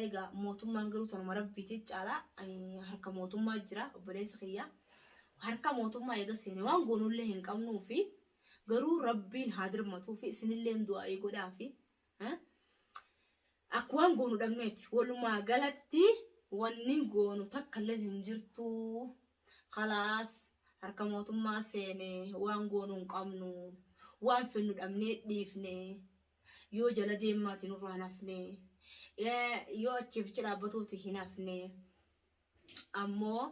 Egaa mootummaan garuu tanuma rabbiiti caalaa harka mootummaa jira obboleessa kiyya. Harka mootummaa eega seene waan goonullee hin qabnuu fi garuu rabbiin haa dirmatuu fi isinillee du'aa'ii godhaa fi akka waan goonu dhabneeti. Walumaa galatti wanni goonu takka illee hin jirtu. Kalaas harka mootummaa seene waan goonu hin qabnu. Waan fennu dhabnee dhiifne. Yoo jala deemaati nurraa hin hafne. Yoo achiif achi dhaabbatuuti hin hafne. Ammoo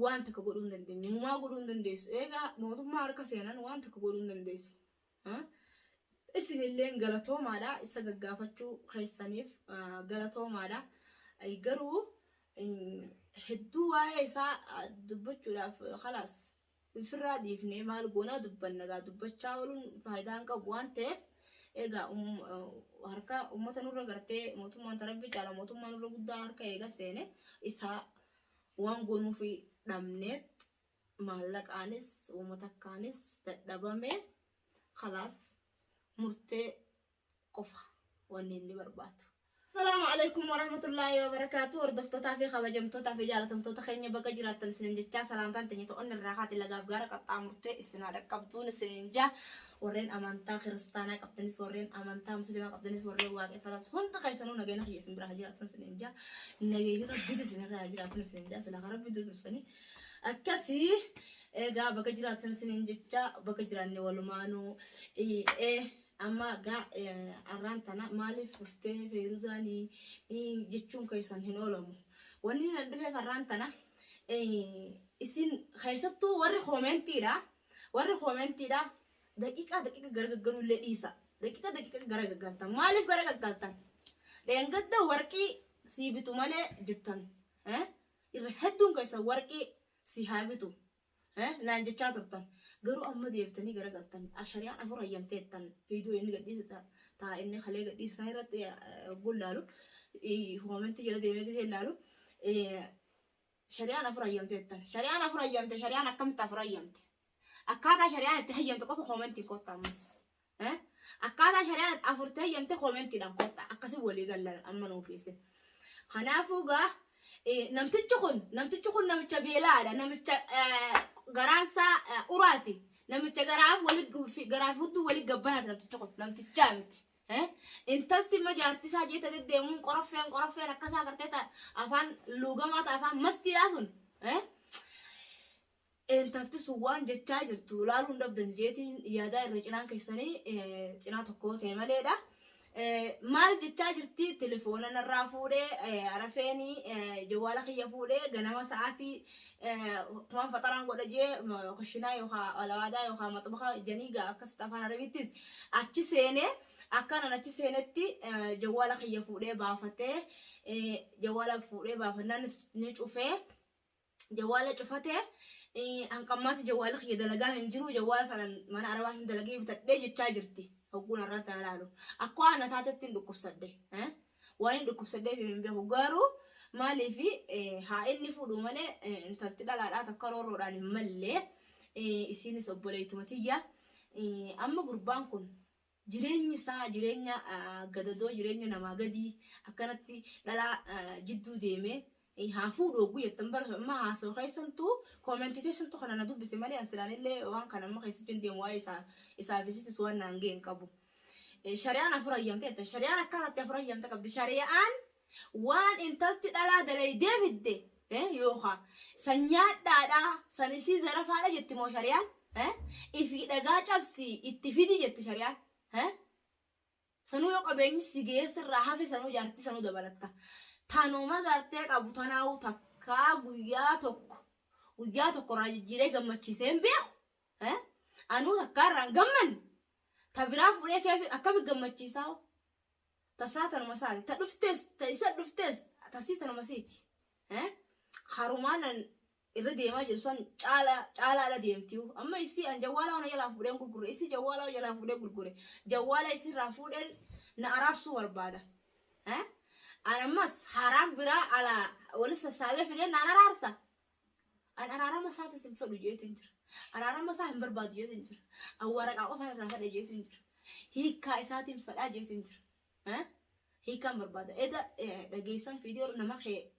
waan takka godhuu hin dandeenyu. Mumaa godhuu hin dandeessu. Egaa mootummaa harka seenan waan takka godhuu hin dandeessu. Isinilleen galatoomaadha isa gaggaafachuu keessaniif galatoomaadha. Garuu hedduu waa'ee isaa dubbachuudhaaf kalaas ofirraa dhiifnee maal goonaa dubbanna gaa dubbachaa ooluun faayidaa hin qabu waan ta'eef egaa harka uummata nurra gartee mootummaan tarabbii caala mootummaa nurra guddaa harka eega seene isaa waan goonuufi dhabneet maallaqaanis uummata takkaanis dadhabame kalaas murtee qofa wanni inni barbaadu. Asalaamu alaikum warahmatullaahi wabarakaatu. Hordoftootaa fi kabajamtootaa fi jaalatamtoota keenya baga jiraattan isinin jechaa salaamtaan teenya to'onni irraa kaate lagaaf gaara qaxxaamurtee isin haa dhaqqabduun isinin jaa. Warreen amantaa kiristaanaa qabdanis warreen amantaa musliimaa qabdanis warreen waaqeffataas hunda keessanuu nageenya kiyya isin bira haa jiraatun isinin jaa. Nageenyi rabbiiti isin irra haa jiraatun isinin jaa. Silaa kan rabbi dursanii akkasii egaa baga jiraattan isinin jechaa baga jiraanne walumaanuu amma gaa arraan tana maaliif dhuftee feeruzaanii jechuun keessan hin oolamu. Wanni nan dhufeef arraan tana isin keessattuu warri koomentiidha. Warri koomentiidha daqiiqaa daqiiqa gargaggaluu illee dhiisa. Daqiiqa daqiiqa garagaggaltan. Maaliif garagaggaltan? Dheengadda warqii sii bitu malee jettan. Irra hedduun keessan warqii si haa bitu naan jechaa turtan. Garuu amma deebitanii garagaltan. Shari'aan afur hayyamteettan. Viidiyoo inni gadhiise taa inni kalee gadhiise san irratti hogguu ilaalu koomentii jala deemee gisee ilaalu shari'aan afur hayyamteettan. Shari'aan afur hayyamte shari'aan akkamitti afur hayyamte? Akkaataa shari'aan itti hayyamte qofa koomentiin kottaa ammas. Akkaataa shari'aan afur itti hayyamte koomentiidhaan kottaa. Akkasii walii gallan amma nuuf isin. Kanaafuu gaa namtichi kun namicha beelaadha. Namicha garaansaa uraati. Namicha garaaf wali garaaf hudduu wali gabbanaati namtichi kun. Namtichaa miti. Intalti immoo jaartii isaa jeeta deddeemuun qoroffeen qoroffeen akkasaa gartee ta afaan luugamaa ta afaan mastiidhaa sun. Intalti sun waan jechaa jirtu laaluu hin dhabdan jeetiin yaadaa irra cinaan keessanii cinaa tokko ta'e maleedha. Maal jechaa jirti telefoona narraa fuudhee arafeenii jawwaala kiyya fuudhee ganama sa'aatii kumaan faxaraan godha jee kushinaa yookaan alawaadaa yookaan maxbakaa janii gaa akkasitti afaan arabiittis achi seenee akkanan achi seenetti jawwaala kiyya fuudhee baafatee jawwaala fuudhee baafannaan ni cufee Jawwaala cufate hanqammaatti jawwaala kiyya dalagaa hin jiru jawwaala sanan mana arabaatiin dalagee bitadhee jechaa jirti hogguun har'aa tana laalu akka waan na taatetti hin dhukkubsadhe waan hin dhukkubsadheef hin beeku garuu maaliif haa inni fuudhu malee intalti dhalaadhaa takka roorroodhaan hin malle isiinis obboleettuma tiyya amma gurbaan kun Jireenyi isaa jireenya gadadoo jireenya namaa gadii akkanatti dhalaa jidduu deemee haa fuudhu hogguu jettan bara amma haasoo keessantuu koomentii keessantuu kana na dubbise malee an silaan illee waan kana amma keessatti hin deemu waa'ee isaa isaa fi isitis waan naan ga'e hin qabu. Shari'aan afur hayyamte jette shari'aan akkanatti afur hayyamte qabdi shari'aan waan intalti dhalaa dalaydee fidde yookaa san nyaadhaadha san isii zarafaadha jetti moo shari'aan ifii dhagaa cabsii itti fidi jetti shari'aan sanuu yoo qabeenyi si ga'ee sirraa hafe sanuu jaartii sanuu dabalatta tanuma gartee qabu tanaa'uu takkaa guyyaa tokko guyyaa tokko irraa jijjiiree gammachiisee hin beeku anuu takkaa irraa hin gammanne ta biraa fuudhee keefi akkami gammachiisaa hoo? Tasaa tanuma isaati. Ta dhuftes ta isa dhuftes tasii tanuma isiiti. Karumaa nan irra deemaa jiru san caala caalaadha deemtiu. Amma isii an jawwaala ona jalaa fuudheen gurgure. Isii jawwaala jalaa fuudhee gurgure. Jawwaala isii irraa fuudheen na araarsuu barbaada. An ammas haraam biraa alaa wali sassaabee fideen naan araarsa. An araarama isaatis hin fedhu jeetiin jira. Araarama isaa hin barbaadu jeetiin jira. An waraqaa qofaan irraa fedha jeetiin jira. Hiikkaa isaatiin fedhaa jeetiin jira. Hiikaan barbaada. Eda dhageessan viidiyoo nama kee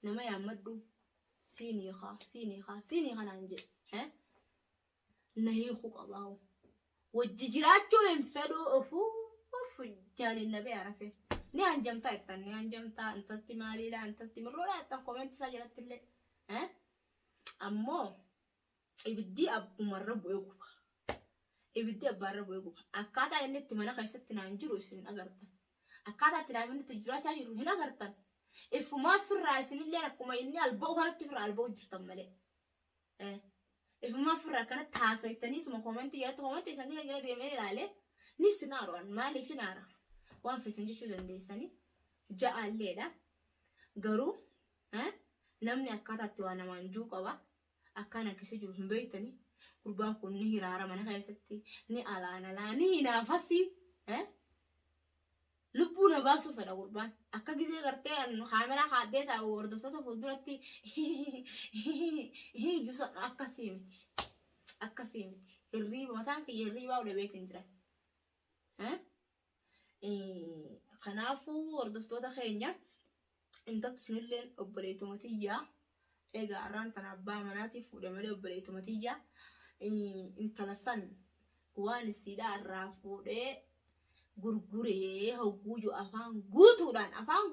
nama yaammadhu siin hiikaa siin hiikaa siin hiikaa naan jedhe. Na hiikuu qabaa. Wajji jiraachuu hin fedhu ofuu of jaaniin na bee arafee. Ni hanjamtaa jettan ni hanjamtaa intalti maaliidha intalti mirroodha jettan koomentii isaa jalatti illee. Ammoo ibiddi abbumarra bu'ee guba. Ibiddi abbaarra bu'ee guba. Akkaataa inni itti mana keessatti naan jiru isin agartan. Akkaataa itti naaf inni itti jiraachaa jiru hin agartan. Ifumaa firraa isinillee akkuma inni alba'u kanatti firraa alba'u jirtan malee. Ifumaa firraa akkanatti haasofitaniituma koomentii jalatti koomentii isanii kan jala deemee ilaalee ni isin aaru'an maaliif hin aara waan feetan jechuu dandeessanii ja'alleedha. Garuu namni akkaataa itti waa namaan juu qaba. Akkaan akkasii jiru hin beektanii. Gurbaan kun ni hiraara mana keessatti ni alaanalaa ni hinaafasii. Lubbuu na baasuu fedha gurbaan. Akka gizee gartee kaameraa kaadhee taa'u hordoftoota fuulduratti jusa akkasii miti. Akkasii miti. Hirriiba mataan kiyya hirriibaa dhabeetiin jira. Kanaafuu hordoftoota keenya intalti sunillee obboleettuma tiyyaa egaa arraan tana abbaa manaatii fuudhe malee obboleettuma tiyyaa intala san waan isiidhaa irraa fuudhee gurguree hogguuju afaan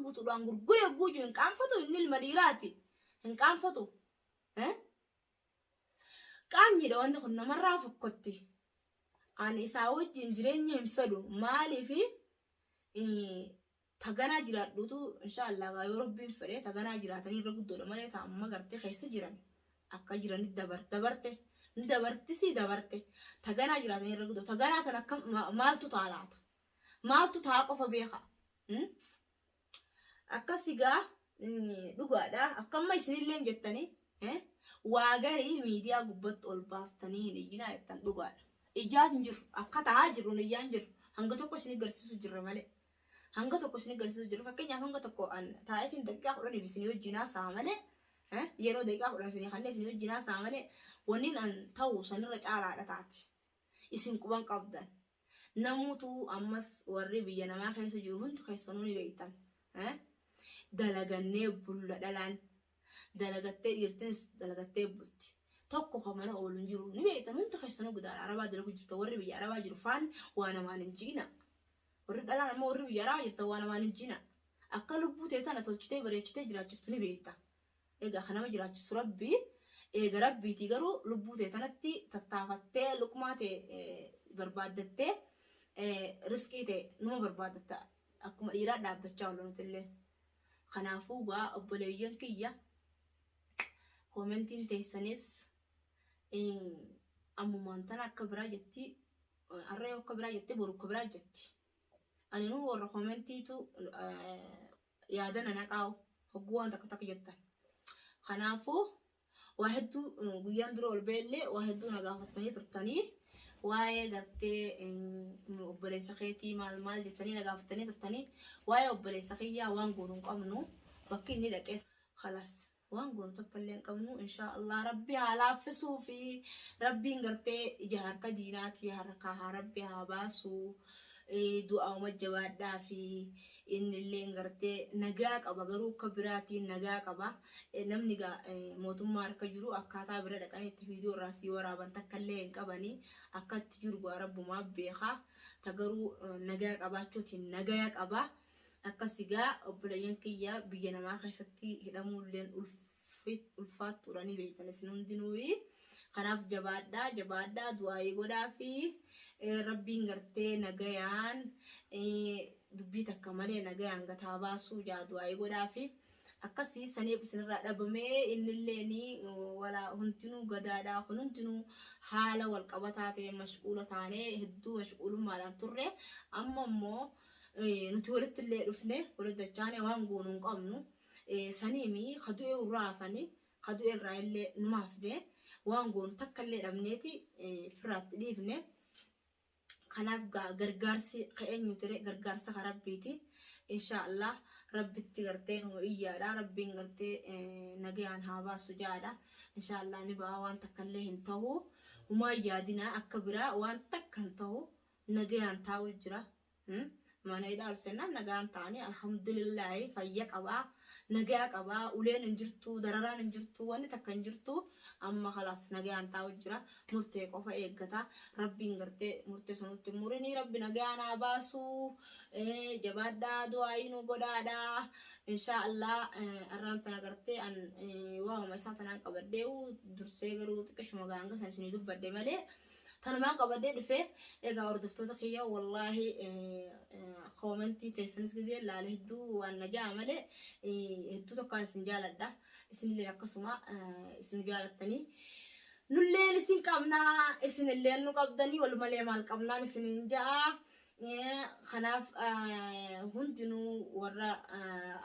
guutuudhaan gurguree hogguuju hin qaanfatu inni ilma dhiiraati hin qaanfatu. Qaanyiidha wanni kun namarraa fokkotti. Ani isaa wajjin jireenya hin fedhu maaliifi taganaa jiraadhuutu inshaallah yoo rabbiin fedhe taganaa jiraatanii irra guddoodha malee ta amma gartee keessa jiran akka jirani dabarte ni dabartisii dabarte taganaa jiraatanii irra guddoo taganaa tan akka maaltu ta'a laata maaltu ta'a qofa beeka akkas egaa dhugaadha akkamma isinillee jettanii waa garii miidiyaa gubbatti ol baaftanii hin iyyinaa jettan dhugaadha. Ijaa hin jiru akka ta'aa jiru hin iyyaan jiru hanga tokko isin agarsiisu jirra malee. Hanga tokko isin agarsiisu jiru fakkeenyaaf hanga tokko taa'eetiin daqiiqaa 10 isinii wajjin haasa'a malee yeroo daqiiqaa 10 isinii kanneen isinii wajjin haasa'a malee wanni an ta'u sanirra caalaadha taati. Isin quban qabdan. Namuutu ammas warri biyya namaa keessa jiru hundi keessanuu ni beektan. Dalagannee bulla dhalaan dalagattee dhiirtinis dalagattee bulti. Tokko kan mana oolu hin jiru ni beektan hundi keessanuu gidaara arabaa dalagu jirta warri biyya arabaa jiru faan waa namaan hin jiina. Warri dhalaan ammoo warri biyya arabaa jirta waa namaan hin jiina. Akka lubbuu ta'e tana tolchitee bareechitee jiraachiftu ni beekta. Egaa kan nama jiraachisu rabbii eega rabbiitii garuu lubbuu ta'e tanatti tattaafattee luqmaa ta'e barbaaddattee riskii ta'e numa barbaaddatta akkuma dhiiraa dhaabbachaa oolu nutillee. Kanaafuu gaa obboleeyyan kiyya koomentiin teessanis ammumaan tana akka biraa jetti har'a yoo akka biraa jette boru akka biraa jetti. Ani nuu warra koomentiitu yaada na naqaa'u hogguu waan takka takka jettan. Kanaafuu waa hedduu guyyaan dura ol beellee waa hedduu na gaafattanii turtanii waa'ee gartee obboleessa keetii maal maal jettanii na gaafattanii turtanii waa'ee obboleessa kiyyaa waan goonu hin qabnu bakki inni dhaqees khalaas waan goonu takka illee hin qabnu inshaallah rabbi haa laaffisuu fi rabbiin gartee ija harka diinaatii harkaa haa rabbi haa baasuu du'a uma jabaadhaa fi inni illee gartee nagaa qaba garuu akka biraatiin nagaa qaba namni mootummaa harka jiru akkaataa bira dhaqanii itti viidiyoo irraa sii waraaban takka illee hin qabanii akka itti jiru gaa rabbumaa beekaa ta garuu nagaa qabaachuutiin nagaa qaba. Akkas egaa obboleeyyan kiyya biyya namaa keessatti hidhamuulleen ulfaattuudha ni beektan isin hundinuu. Kanaaf jabaadhaa jabaadhaa du'aayii godhaa fi rabbiin gartee nagayaan dubbii takka malee nagayaan gataa baasuu jaa du'aayii godhaa fi akkasii saniif isinirraa dhabamee innillee ni wala hundinuu gadaadhaa kun hundinuu haala wal qabataa ta'e mashquula taanee hedduu mashquulummaadhaan turre amma immoo nuti walitti illee dhufne walitti dachaane waan goonu hin qabnu saniimi kadu'ee irraa hafanii kadu'ee irraa illee numa hafne waan goonu takka illee dhabneeti firraatti dhiifne. Kanaaf gargaarsi eenyu ture gargaarsa ka rabbiiti. Inshaallah rabbitti gartee nu iyyaadha rabbiin gartee nagayaan haa baasu jaadha. Inshaallah ni ba'a waan takka illee hin ta'u. Humaa yaadinaa akka biraa waan takka hin ta'u nagayaan taa'u jira. Mana hidhaa ol seennaan nagaan ta'anii alhamdulillaahi fayya qabaa, nagaa qabaa, uleen hin jirtu, dararaan hin jirtu, wanni takka hin jirtu. Amma kalaas nagaan taa'u jira. Murtee qofa eeggata. Rabbiin gartee murtee sanutti murinii rabbi nagaan haa baasu. Jabaadhaa du'aayii nu godhaadhaa. Inshaa Allah arraan tana gartee an waamama isaa tanaan qabadhee dursee garuu xiqqishuma gaanga san isinii dubbadhe malee. Tanumaan qabadhee dhufe. Egaa hordoftoota kiyya, wallaahi koomentii teessanis gizee laale hedduu waan na ja'a malee hedduu tokkaan isin jaaladha. Isinillee akkasuma isin jaalattanii. Nulleen isin qabnaa, isinilleen nu qabdanii, wal malee maal qabnaan isiniin ja'a. Kanaaf hundinuu warra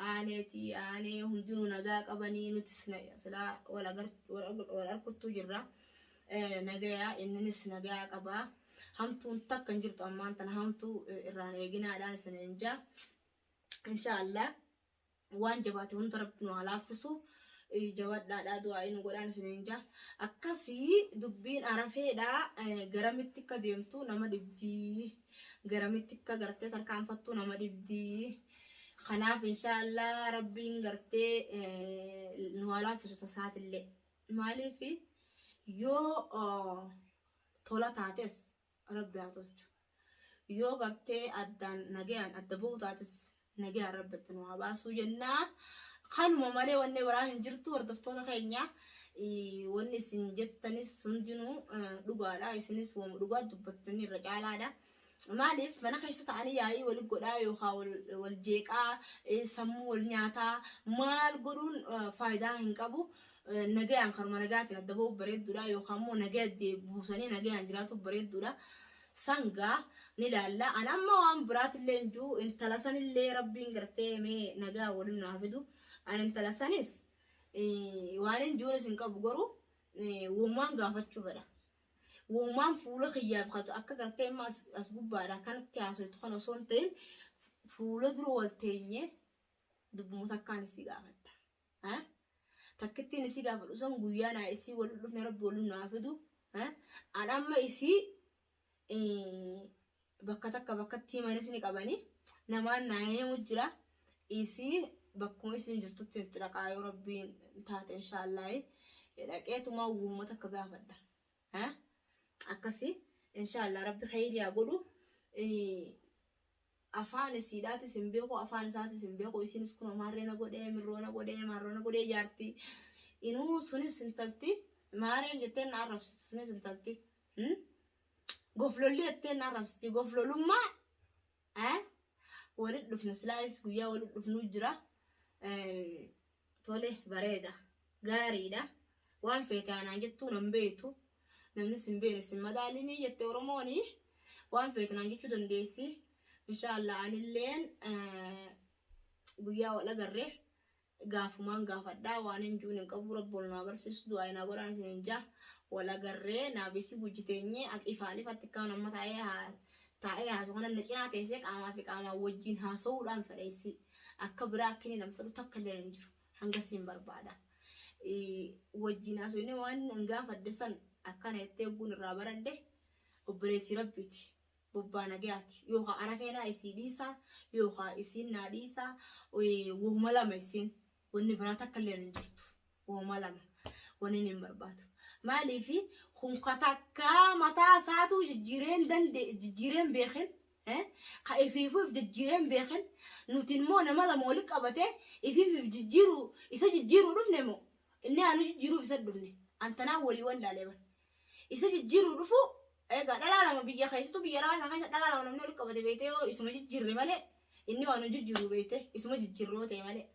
aaneeti aanee hundinuu nagaa qabanii, nutis silaa wal arkuttuu jirra. Nagayaa inninis nagaa qabaa. Hamtuun takka hin jirtu, ammaan tana hamtuu irraan eeginaadhaan isiniin jaa. Inshaallah waan jabaate hunda rabbi nu haa laaffisu. Jabaadhaadhaa du'aa nu godhaan isiniin jaa. Akkasii dubbiin arafeedhaa garamitti akka deemtu nama dhibdii. Garamitti akka gartee tarkaanfattu nama dhibdii. Kanaaf inshaallah rabbiin gartee nu haa laaffisu tasaatillee. Maaliif yoo tola taates rabbi haa tolchu. Yoo gartee addaan nagayaan adda ba'uu taates nagayaan rabbi itti nu haa baasuu jennaa. Kanuma malee wanni biraa hin jirtu hordoftoota keenya. Wanni isin jettanis hundinuu dhugaadha. Isinis waan dhugaa dubbattanii irra caalaadha. Maaliif mana keessa ta'anii yaa'ii wal godhaa yookaan wal jeeqaa, sammuu wal nyaataa maal godhuun faayidaa hin qabu. Nagayaan karuma nagaatiin adda ba'uuf bareedduudha yookaan immoo nagaya buusanii nagayaan jiraatuuf bareedduudha. Sangaa ni ilaalla. Ani amma waan biraatillee hin jiru, intala sanillee rabbiin gartee mee nagaa waliin naa fidu. Ani intala sanis waan hin jiruunis hin qabu, garuu uumaan gaafachuu fedha. Uumaan fuula kiyyaaf katu akka gartee amma as gubbaadha kanatti haasoftu kana osoo hin ta'in fuula dura wal teenyee dubbuma takkaan isii gaafadha. Takkittiin isii gaafadhu san guyyaa naa isii wal dhufne rabbi waliin naa fidu. An amma isii bakka takka bakkatti himanis ni qabani. Namaan naa himu jira. Isii bakkuma isiin jirtutti itti dhaqaa yoo rabbiin taate inshaallahi. Dhaqeetuma uumama takka gaafadha. Akkasii inshaallah rabbi khayrii haa godhu. Afaan isiidhaatis hin beeku, afaan isaatis hin beeku. Isinis kun maarree na godhee, mirroo na godhee, maarroo na godhee jaarti. Inuu sunis intalti maareen jettee na arrabsitu, sunis intalti. Goflolli jettee na arrabsiti, goflolummaa walit dhufna silaayis guyyaa walit dhufnuu jira. Tole, bareeda, gaariidha. Waan feete anaan jettuu nan beektu. Namni sin beekne sin madaalinii jette Oromooni. Waan feete naan jechuu dandeessi. Inshaallah anilleen guyyaa wal agarre gaafumaan gaafadhaa, waan hin juun hin qabu, rabbi wal nu agarsiisu, du'aa naa godhaan isin hin jaa. Wal agarree naaf isii hojjeteenyee ifaan ifatti kan amma taa'ee taa'ee haasoo kana na cinaa teessee qaamaa fi qaamaan wajjin haasa'uudhaan fedha isii. Akka biraa akka inni nama fedhu takka illee hin jiru. Hanga siin barbaada. Wajjin haasofne waan hin gaafadhe san akkana jettee ogguun irraa baradhe obboleettii rabbiiti. Bobbaa nagayaati. Yookaan arafeenaa isii dhiisaa yookaan isiin naa dhiisaa, wahuma lama isiin, wanni biraa takka illee hin jirtu. Wahuma lama wanni hin barbaadu. Maaliif kun takka mataa isaatuu jijjiireen dandee jijjiireen beekin, ka ifiifuu if jijjiireen beekin, nuti immoo nama lama walitti qabatee ifiif if jijjiiruu isa jijjiiruu dhufne moo inni anu jijjiiruuf isa dhufne antanaa walii wallaalee bara. Isa jijjiiruu dhufu egaa dhalaa lama biyya keessattuu biyya arabaa sana keessa dhalaa lama namni walitti qabate beektee yoo isuma jijjiirre malee inni waan hin jijjiiru beektee isuma jijjiirroo ta'e malee.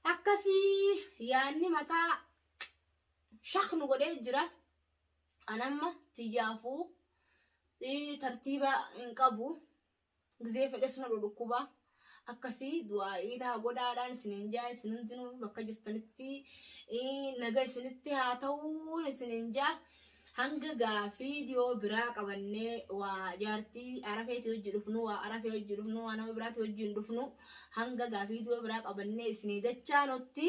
Akkasii yaanni mataa shaknu godhee jira. Anamma tiyyaafuu tartiiba hin qabu. Gizee fedhes na dhudhukkuba. Akkasii du'aa'ii naa godhaadhaan isiniin jaa, isin hundinuu bakka jirtanitti naga isinitti haa ta'uun isiniin jaa. Hanga gaafii dhiyoo biraa qabannee waa jaartii arafeetii hojii dhufnu, waa arafee hojii dhufnu, waa nama biraati wajjin dhufnu, hanga gaafii dhiyoo biraa qabannee isinii dachaa nutti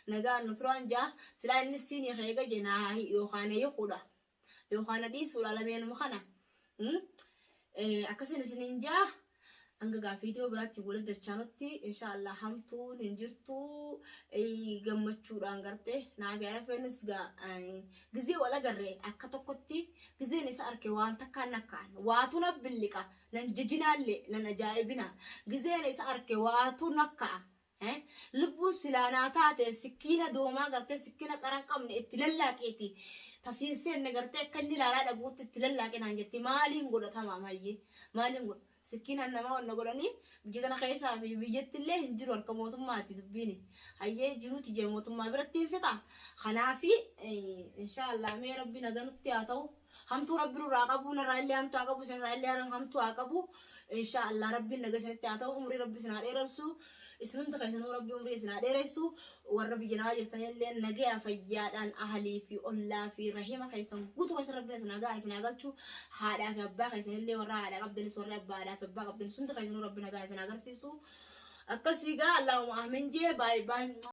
nagaan nu turaan jaa. Silaa inni siinii keega jenaa yookaan hiikuudha yookaan dhiisuudha, lameenuma kana akkasiin isiniin jaa. Hanga gaa viidiyoo biraatti walitti dachaanutti inshaallah hamtuun hin jirtu, gammachuudhaan garte naafi arafeenis gaa gizee wal agarre akka tokkotti gizeen isa arke waan takkaan nakkaan waatu na billiqa, nan jijinaallee nan ajaa'ibina. Gizeen isa arke waatu nakka'a. Lubbuun silaa naa taate sikkiina doomaa gartee sikkiina qara hin qabne itti lallaaqeeti. Tasiin seenne gartee akka inni ilaalaa dhabuutti itti lallaaqe naan jetti. Maaliin godhatama mayyee? Maaliin godha? Sikkiinaan namaa wanna godhanii biyya tana keessaa fi biyyatti illee hin jiru, harka mootummaati dubbiin. Hayyee, jiruuti jee mootummaa biratti hin fixa. Kanaafi inshaallah mee Rabbi nagaa nutti haa ta'u. Hamtuu Rabbi nurraa qabu, narraa illee hamtuu haa qabu, isinirraa illee hamtuu haa qabu. Inshaallah Rabbiin nagaa isinitti haa ta'u, umrii Rabbi isin haa dheeressu. Isin hunda keessanuu Rabbi umrii isin haa dheeressu. Warra biyya namaa jirtanillee nagaya fayyaadhaan ahalii fi ollaa fi rahima keessan guutuu keessa Rabbiin isin nagaan isin haa galchu. Haadhaa fi abbaa keessanillee, warra haadhaa qabdanis, warra abbaadhaa fi abbaa qabdanis, hunda keessanuu Rabbi nagaan isin haa agarsiisu. Akkasii gaa, Allahumma aamin jee, baay'ee baay'ee.